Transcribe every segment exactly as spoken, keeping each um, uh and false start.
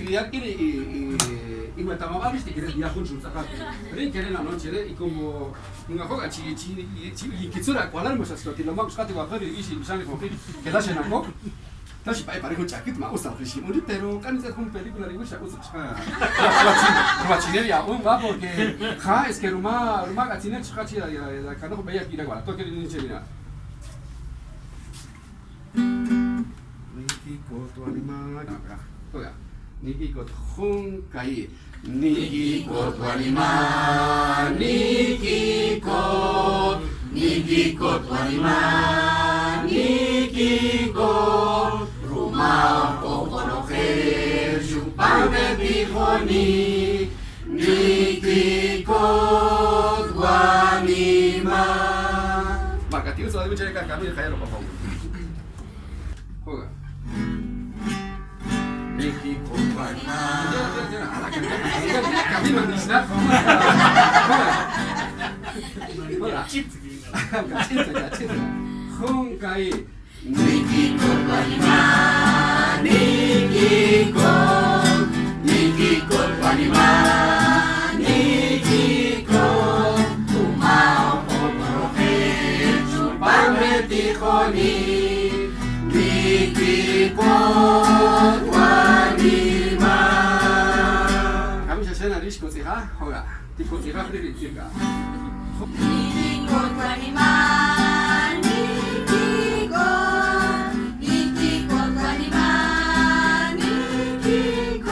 Yar k'ini y, y, y ma ta mama' viste que ya jun xuntz'aqat. Ri kere na noche re y como nunga joga chi, chi, chi, y kitzura kualar ma xa sk'oti lo ma' xkati wa y xi bixan ri joqi que la xena kok. La xi pa' e pa' ri jun ch'akit ma' usa ri xi uni pero k'ani tz'et jun película ri wix xa usa xka. Ruwachinel ya un va porque ja es que ruma, ruma k'atzinel xka chi ya, ya, ya kanoj beya kira wala toque ri ninche mira. Nikikot wanima. Oiga. Nikikot jun kayi. Nikikot wanima. Nikikot. Nikikot wanima. Nikikot. Ruma o konoje chupan de tijoni. Nikikot wanima. Makati usa de mucha de carcamil jayalo por favor. Joga. Nikikot wanima. Camino ni snap. Joga. Joga. Cachita, cachita. Jun kayi. Nikikot wanima, nikikot, nikikot wanima, nikikot, ruma o konoje chupan de tijoni, nikikot wanima. Kami xa xena ri xkotz'ija, joga. Tikotz'ijaj ri ri tzirka. Nikikot wanima, nikikot, nikikot wanima, nikikot.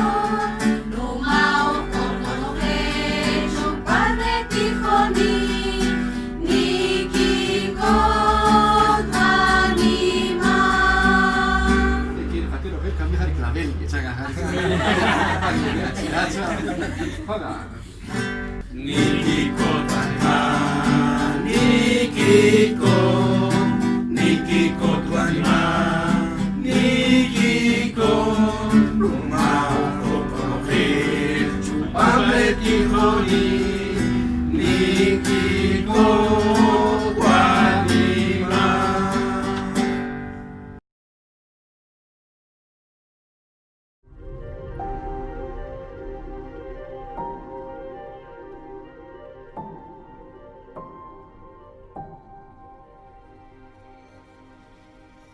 Ruma o konoje chupan de tijoni, nikikot wanima. Nikikot wanima. Kami jari clavel, que chaga jari. Joga. Nikikot wanima, nikikot, nikikot wanima, nikikot, ruma o konoje chupan de tijoni, nikikot